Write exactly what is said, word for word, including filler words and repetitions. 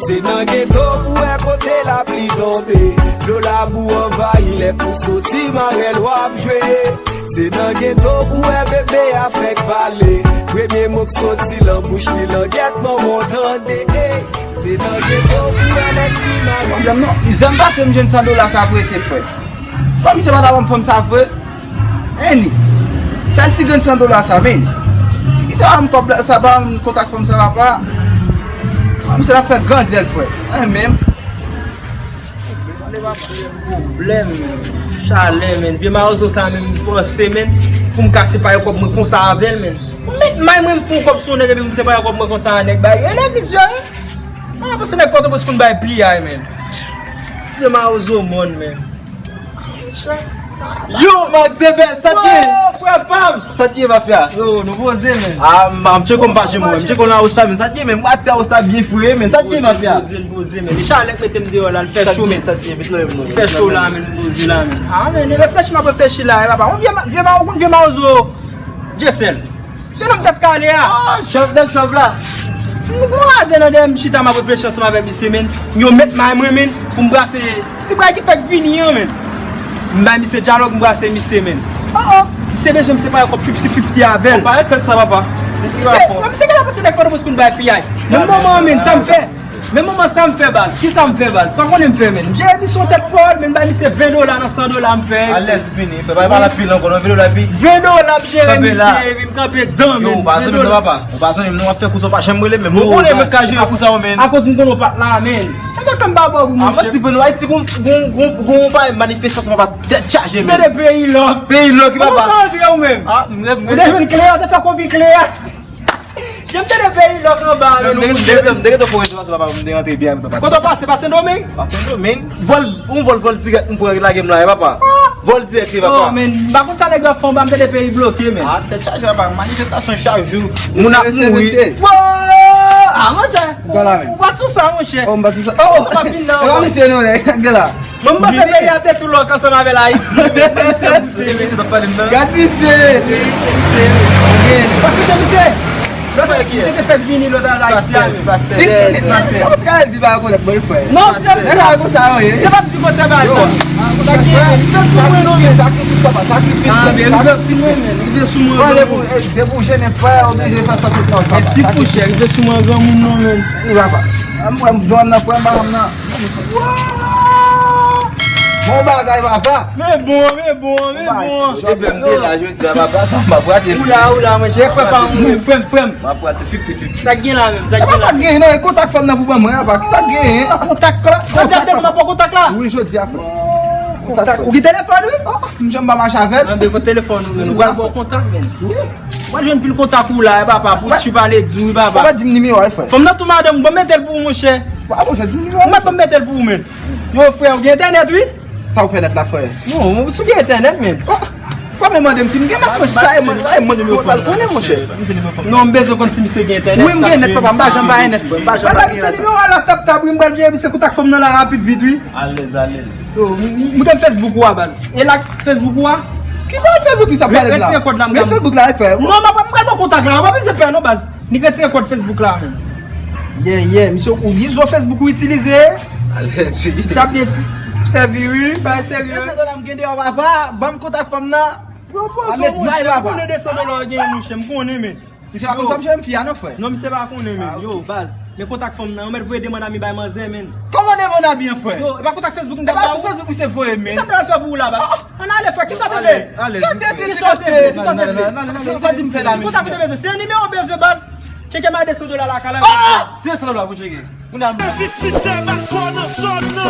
Se nan geto pou wè kote lapli tonbe. Dlo labou anvayi lè pou soti marèl w ap jwe. Se nan geto pou wè bebe a fèk pale. Premye mo k soti lan bouch li langèt manman w tande. Ey, se nan geto pou wè lè ti mari. Pwoblèm non, zam pase m jwenn san dola sa prete frè. Kòm se pa ta ban m fanm sa vre. Annie, sèl ti grenn san dola sa, men. Si ki sa pa m kòb la, sa pa m kontak fanm sa papa. Kòm se la fè gran dyèl frè. Mwen menm. Pwoblèm, men. Chalè, men. Vye mawozo sa, men, m panse, men, pou m ka separe kòb mwen konsa avè l, men. Ou met may mwen, m fè yon kòb sou yon nèg, epi m separe kòb mwen konsa a nèg bay. E legliz yo, wi. Mwen panse nèg Pòtoprens konn bay piyay, men. Vye mawozo mòn, men. Yo, Max Debè, sa t gen? Oh, frè pa m! Sa t gen, mafya? Yo, nou poze, men. Ah, m, m tcheke m pa jwenn mwen. M tcheke la osa, men sa t gen, men. M pati a osa byen fre, men sa t gen, mafya? Poze, poze, men. Chalè k mete m deyò la, l fè cho, men. Sa t gen, sa t gen, met lò menm non. Fè cho la, men, poze la, men. Ah, men, reflechi m ap reflechi la, e papa. On vye, vye, vye, vye mawozo. Jesèl. Gen nonm tèt kale a. Ah, chòf dèk chòf la. M gon razè nan dèyè m chita m ap reflechi ansanm avèk misye, men. Yo met may mwen, men, pou m brase ti bagay ki fèk vini an, men. M bay misye dyalòg, m brase misye, men. Oh, oh. Misye bezwen m separe kòb fifty fifty avè l. Papa, e fèt sa, papa. Misye, misye gentan panse nèg Pòtoprens konn bay piyay. Menm moman an, men, sa m fè. Men moman sa m fè baz, kisa m fè baz? Sa w konnen m fè, men. M jere misye yon tèt pòl, men m bay misye ven dola nan san dola m fè. Alèz, fini. Fè pa pale anpil ankò non, ven dola epi. Ven dola m jere misye, epi m kanpe dan, men. Yo, ou pa zanmi m non, papa. Ou pa zanmi m non, w ap fè kou sa w pa janm rele, men. Ou konnen mwen ka jere kou sa yo, men. Akoz m konnen w pa t la, men. E sa fè m pa ba w gou, monchè. Avan ti ven nou, Ayiti gon, gon, gon, gon bagay manifestasyon, papa, tèt chaje, men. Tande peyi lòk. Peyi lòk, papa. Ou pa antre ou menm. Ah, m rèv, m rèv. Ou te jwenn kle a, ou te fè kopi kle a. Jan m tande peyi lòk anba, men nou mouche. M te gentan fè rezèvasyon, papa, m te rantre byen, papa. Kote w pase, pa Sendomeng? Pa Sendomeng. Vòl, yon vòl, vòl dirèk, m pran lage m la, e papa. Vòl dirèk, li, papa. Oh, men, m pa konn sa nèg la fè anba, m tande peyi bloke, men. Ah, tèt chaje, papa, manifestasyon chak jou. Moun ap mouri. Ah, monchè. Ou pa t sou sa, monchè. Oh, m pa t sou sa. Oh! Sa pa fin nan, e pa misye non, nèg la. Mwen, m panse peyi a te tou lòk ansanm avè l Ayiti. Gad misye! Paske misye, misye te fèk vini lòt a Ayiti a, men. Ti pastè. Ou ti ka di pa rekonèt mwen, frè. Non, se pa m di konsa, pa sa. Sa ki rive sou mwen, non, men. Sakrifis, papa, sakrifis. Ah, men rive sou mwen, men. Rive sou mwen, bon. Depi w jennen, frè, oblije fè sa, se pa. E si kouche, rive sou mwen, granmoun, non, men. Papa. Mwen, m dòm nan, frè, m pa nan. Bon bagay, papa. Men bon, men bon, men bon. Ou te fè m de la jodi a, papa, sa m ap rate. Ou la, ou la, mwen, jè frè pa mwen, frè m, frè m. M ap rate fifty fifty. Sa k gen la menm, sa k gen la? Sa k gen, non, e kontak fanm nan pou ban mwen, papa. Sa k gen? Kontak la? Jodi a, te mwen pa kontak la? Wi, jodi a, frè. Kontak. Ou gen telefòn, wi? Oh, m janm pa mache avè l. Anben, kon telefòn ou, men. Ou pral bon kontak, men. Wi. Mwen jwenn pil kontak ou la, e papa, pou ti pale di wi, papa. Papa, di m nimewo a, frè. Fanm nan tou madanm, ban m mete l pou ou, monchè. Papa, monchè, di m nimewo a. Mwen ban m mete l pou ou, men. Yo, frè, ou gen entènèt, wi? Sa ou fè nèt la, frè? Non, si w gen entènèt, men. Oh, pa menm mande m si m gen nèt, monchè. Sa e mwen, sa e mwen nimewo fanm nan, monchè. Non, m bezwen konn si misye gen entènèt. Wi, m gen nèt, papa, m pa janm pa gen nèt, frè. M pa janm pa gen nèt. Nimewo a la tap tap, wi, m pral jere misye kontak fanm nan la rapid vit, wi. Alèz, alèz. Yo, m, m, m gen Facebook ou a, baz. E la Facebook ou a? Ki pa Facebook li sa pale la? Retire kòd la, m. Retire Facebook la, frè. Non, m ap, m pral pran kontak la. Ou pa bezwen pè non, baz. Nik retire kòd Facebook la, men. Yeah, yeah. Misye, ou izo Facebook ou itilize? Alèz, wi. Sa byen sèvi, wi. Bagay serye. Desann dola m gen deyò, papa. Ban m kontak fanm nan. Yo, poze w, monchè. M konnen desann dola w genyen, monchè. M konnen, men. Misye pa konn sa m jere fi a non, frè. Non, misye pa konnen, men. Yo, baz. Men kontak fanm nan, yo mèt voye demann ami bay manzè, men. Kòman demann ami an, frè? Yo, e pa kontak Facebook m t ap ba ou? E pa sou Facebook misye voye, men. Kisa m t al fè pou ou la, baz? Ann ale, frè, kisa w te vle? Kisa w te vle? Kisa w te vle? Sa di m fè la, men. Kontak ou te bezwen? Se yon nimewo w bezwen, baz? Tcheke m a desann dola lakay la. Ah! Desann dola pou tcheke. Kounye a m. Envestisè makò nan zòn nan.